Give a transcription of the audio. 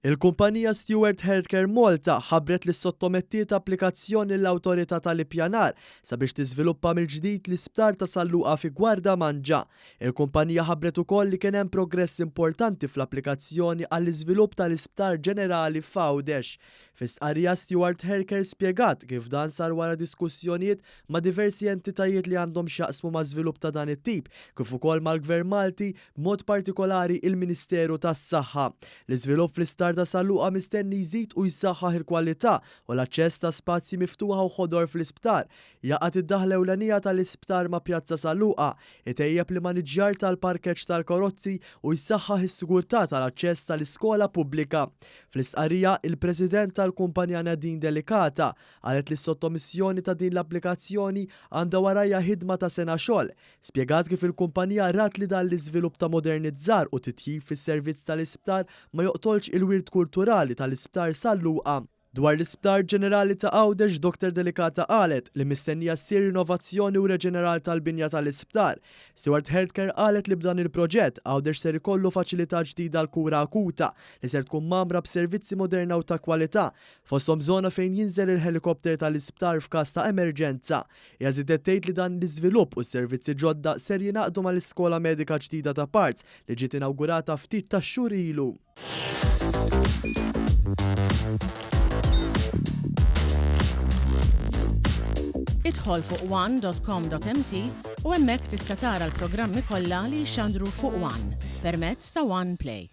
Il-kumpanija Steward Healthcare Malta ħabbret li ssottomettiet applikazzjoni lill-Awtorità tal-Ippjanar sabiex tiżviluppa mill-ġdid l-Isptar ta' San Luqa fi Gwardamanġa. Il-kumpanija ħabbret ukoll li kien hemm progress importanti fl-applikazzjoni għall-iżvilupp tal-Isptar Ġenerali f'Għawdex. Fi stqarrija Steward Healthcare spjegat kif dan sar wara diskussjonijiet ma' diversi entitajiet li għandhom x'jaqsmu ma' żvilupp ta' dan it-tip, kif ukoll mal-Gvern Malti, b'mod partikolari il-Ministeru tas-Saħħa. L-iżvilupp fl-Isptar ta' San Luqa mistenni jżid u jsaħħaħ il-kwalità u l-aċċess ta' spazji miftuħa u ħodor fl-isptar, jgħaqqad id-daħla ewlenija tal-isptar ma' Pjazza San Luqa, itejjeb l-immaniġġjar tal-parkeġġ tal-karozzi u jsaħħaħ is-sigurtà tal-aċċess tal-iskola pubblika. Fl-istqarrija, il-President tal-kumpanija Nadine Delicata qalet li s-sottomissjoni ta' din l-applikazzjoni għandha warajha ħidma ta' sena xogħol. Spjegat kif il-kumpanija rat li dan l-iżvilupp ta' modernizzar u titjib fis-servizz tal-isptar ma joqtolx il-wirt kulturali tal-Isptar San Luqa. Dwar l-Isptar Ġenerali ta' Għawdex, Doctor Delicata qalet li mistennija ssir rinnovazzjoni u reġenerar tal-binja tal-isptar. Steward Healthcare qalet li b'dan il-proġett, Għawdex ser ikollu faċilità ġdida għall-kura akuta li ser tkun mgħammra b'servizzi moderna u ta' kwalità, fosthom żona fejn jinżel il-ħelikopter tal-isptar f'każ ta' emerġenza. Hija żiedet tgħid li dan l-iżvilupp u s-servizzi ġodda ser jingħaqdu mal-iskola medika ġdida ta' Parts li ġiet inawgurata ftit tax-xhur ilu. Idħol fuq one.com.mt u hemmhekk tista' tara l-programmi kollha li jixxandru fuq One permezz ta' One Play.